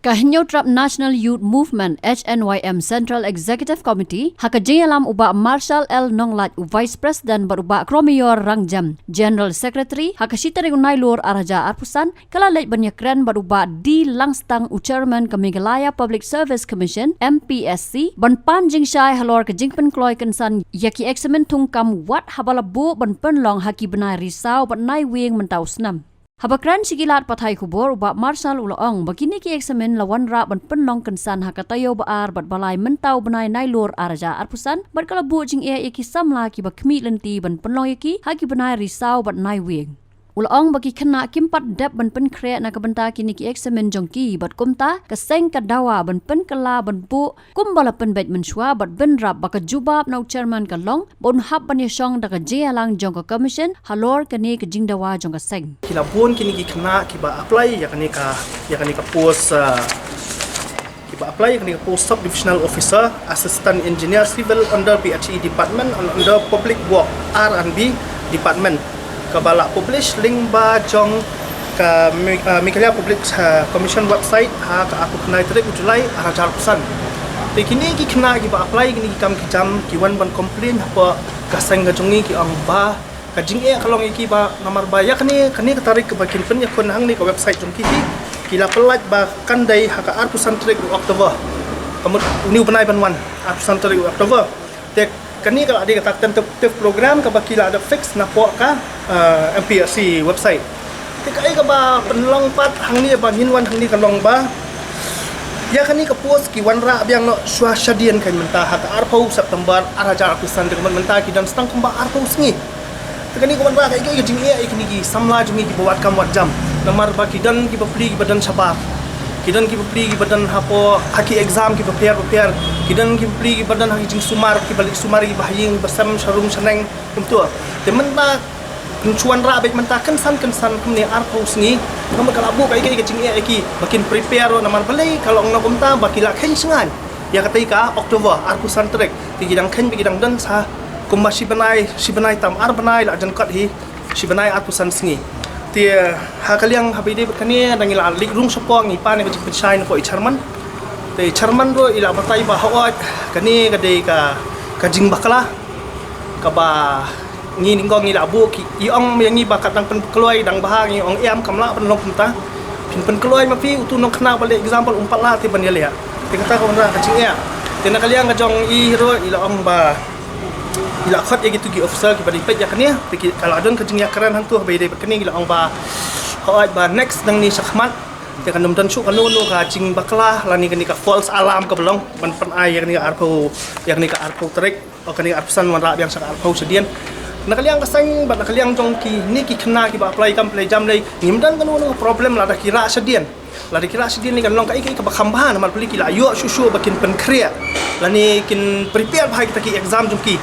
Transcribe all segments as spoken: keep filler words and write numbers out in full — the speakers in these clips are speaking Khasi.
Ka Hynñiewtrep National Youth Movement, H N Y M Central Executive Committee, ha ka jingïalam u Bah Marshal L Nonglait, u Vice President, bad u Bah Kromior Rangjem, General Secretary, ha ka shi tarik u Nailur ar hajar arphew san, ka la leit ban ïakren bad u Bah D Langstang, u Chairman ka Meghalaya Public Service Commission, M P S C, ban pan jingshai halor ka jingpynkloi kynsan ïa ki eksamin thungkam wat haba la buh ban pynlong ha ki bnai Risaw bad Naiwieng mynta u snem. Haba kren sha ki lad pathai khubor, u Bah Marshal u la ong ba kine ki eksamin la wanrah ban pynlong kynsan ha ka taïew ba ar bad ba lai mynta u bnai Nailur ar hajar arphew san, bad ka la buh jingeh ïa ki samla kiba khmih lynti ban pynlong ïa ki ha ki bnai Risaw bad Naiwieng. U la ong ba ki khynnah kim pat dep ban pynkhreh na ka bynta kine ki eksamin jong ki, bad kumta ka seng ka dawa ban pynkylla ban buh kumba la pynbeit mynshuwa, bad bynrap ba ka jubab na u Chairman ka long ba un hap ban ïashong da ka jingïalang jong ka Commission halor kane ka jingdawa jong ka seng. Ki la bun kine ki khynnah kiba apply ïa kane ka, ïa kane ka post, ah, kiba apply ïa kane ka post Sub Divisional Officer, Assistant Engineer Civil under P H E Department and under Public Work R and B Department, kaba la publish lyngba jong ka Me-, ah, Meghalaya Public, ah, Commission website ha ka arphew khyndai tarik u July ar hajar arphew san. Te kine ki khynnah kiba apply kine ki kam ki jam ki wan ban complain hapoh ka seng ka jong ngi, ki ong ba ka jingeh ka long ïa ki ba namar ba ïa kane, kane ka tarik kaba kin pynïakhun hangne ka website jong ki, ki, ki la pyllait ba kan dei ha ka arphew san tarik u October. Ka mut une u bnai ban wan, arphew san tarik u October. Te kane ka la dei kata ka tentative program kaba ki la da fix napoh ka, ah, M P S C website. Te kaei kaba pynlong pat hangne ba ngin wan hangne ka long ba ïa kane ka post ki wanrah biang noh shuwa shadien, ka mynta ha ka arphew September ar hajar arphew san, te ka mut mynta ki don tang kumba arphew sngi. Te kane ka wanrah kaei kaei ka jingeh ïa kine ki samla jong ngi kiba wad kam wad jam. Namar ba ki don kiba plie kiba don shabar, ki don kiba plie kiba don hapoh ha ki exam kiba pher ba pher, ki don kiba plie kiba don ha ki jingsumar, kiba leit sumar ïa kiba ha ïing ba sem sha rum sha neng kumta. Te mynta kin shu wanrah beit mynta kynsan kynsan kumne arphew sngi. Namar ka la buh kaei kaei ka jingeh ïa ki ba kin prepare ruh, namar balei ka long na kumta ba ki la kheiñ shngaiñ ïa katei ka October arphew san tarik. Te ki dang kheiñ ba ki dang don sa kumba shi bnai, shi bnai tam ar bnai la jan kot hi, shi bnai arphew san sngi. Te ha ka liang haba ïadei bad kane, dang ngi la leit rung shapoh, ngi pan ïa ka jingpynshai na pdeng i Chairman. Te i Chairman ruh i la batai ba hooid kane ka dei ka, ka jingbakla kaba ngi nyngkong ngi la buh, ki, i ong ïa ngi ba kat dang pynkloi, dang bha, ngi ong em, kam lah ban long kumta. Phin pynkloi ma phi, utu nongkhynnah ba leh exam um pat lah te ban ïaleh. Te kata ka wanrah ka jingeh. Te na ka liang ka jong i ruh i la ong ba i la khot ïa kitu ki officer kiba dei peit ïa kane, te ki, ka la don ka jingïakren hangtu haba ïadei bad kane, ki la ong ba hooid ba next nangne shakhmat te kan ym don shuh kano kano ka jingbakla lane kane ka false alarm kaba long ban pyn-ai ïa kane ka arphew, ïa kane ka arphew tarik, o kane ka arphew san wanrah biang sha ka arphew shadien. Na ka liang ka seng bad na ka liang jong kine ki khynnah kiba apply kam apply jam lei, ngim don kano kano ka problem lada ki rah shadien. Lada ki rah shadien lei kan long kaei kaei kaba kham bha, namar phi ki la ïoh shuh shuh ba kin pynkhreh lane kin prepare bha ïa kita ki exam jong ki.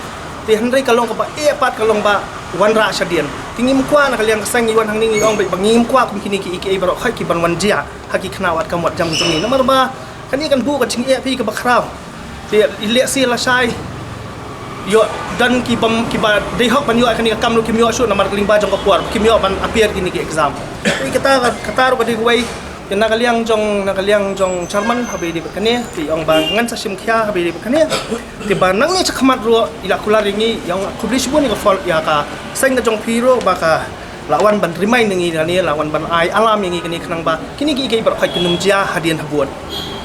Te hynrei ka long kaba eh pat ka long ba wanrah shadien. Te ngim kwah na ka liang ka seng, ngi wan hangne ngi ong beit ba ngim kwah kum kine kiei kiei baroh khoit kiban wan jia ha ki khynnah wad kam wad jam jong ngi. Namar ba kane kan buh ka jingeh phi kaba khraw. Te lehse lashai ïoh don ki bym, kiba dei hok ban ïoh kane ka kam ruh kim ïoh shuh namar ka lyngba jong ka por, kim ïoh ban appear kine ki exam. Te kata, kata ruh ka dei kawei. Te na ka liang jong, na ka liang jong Chairman haba ïadei bad kane, te i ong ba ngan sa shim khia haba ïadei bad kane. Te ba nangne shakhmat ruh i la kular ïa ngi, i ong khublei shibun ïa ka phone, ïa ka seng ka jong phi ruh ba ka la wan ban remind ïa ngi kane, la wan ban ai alarm ïa ngi kane khnang ba kine kiei kiei baroh khoit kin ym jia hadien habud.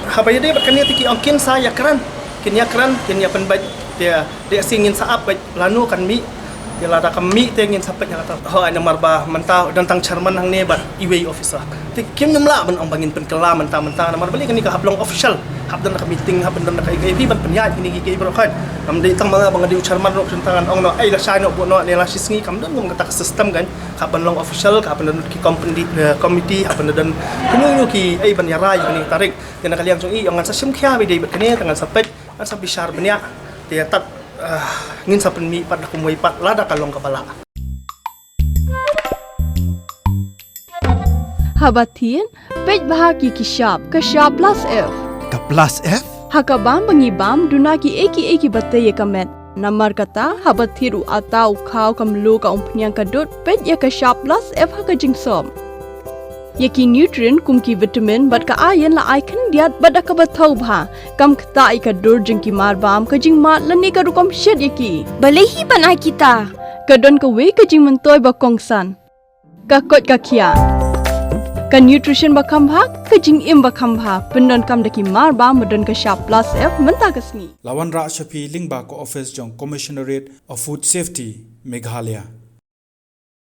Haba ïadei bad kane te ki ong kin sa ïakren, kin ïakren, kin ïa pynbeit, te lehse ngin sa ap beit lano kan mih. Te lada kam mih te ngin sa peit ïa kata. Hooid, namar ba mynta don tang Chairman hangne bad iwei officer. Te kim nym lah ban ong ba ngin pynkylla mynta mynta namar balei kane ka hap long official. Hap don ka meeting, hap don ka kaei kaei phi ban pynïaid kine kiei kiei baroh khoit. Ngam dei tang ma nga ba nga dei u Chairman ruh, tang ngan ong noh ei lashai noh buh noh ne la shi sngi, kam don kum kata ka system kan. Ka hap ban long official, ka hap ban don ki company, eh, committee, hap ban don kino kino kiei ban ïarai ïa kane ka tarik. Te na ka liang jong i i ong ngan sa shim khia haba ïadei bad kane, te ngan sa peit, ngan sa bishar bniah. Te tad, ah, ngin sa pynmih pat da kumwei pat lada ka long kaba lah. Haba thied, peit bha ki, ki shap, ka shap plus F. Ka plus F? Ha ka bam ba ngi bam, duna kiei kiei kiba tei ïa ka met. Namar kata, haba thied u atta, u khaw, ka mluh, ka umphniang, ka dud, peit ïa ka shap plus F ha ka jingsop. Ïa ki nutrient kum ki vitamin bad ka iron la ai khyndiat bad da kaba thaw bha. Kam ktah ïa ka dur jong ki marbam, ka jingmad lane ka rukom shet ïa ki. Balei hi ban ai kita? Ka don kawei ka jingmyntoi ba kongsan. Ka koit ka khiah. Ka nutrition ba kham bha, ka jingim ba kham bha. Pyndonkam da ki marbam ba don ka shap plus F mynta ka sngi. La wanrah sha phi lyngba ka office jong Commissionerate of Food Safety, Meghalaya.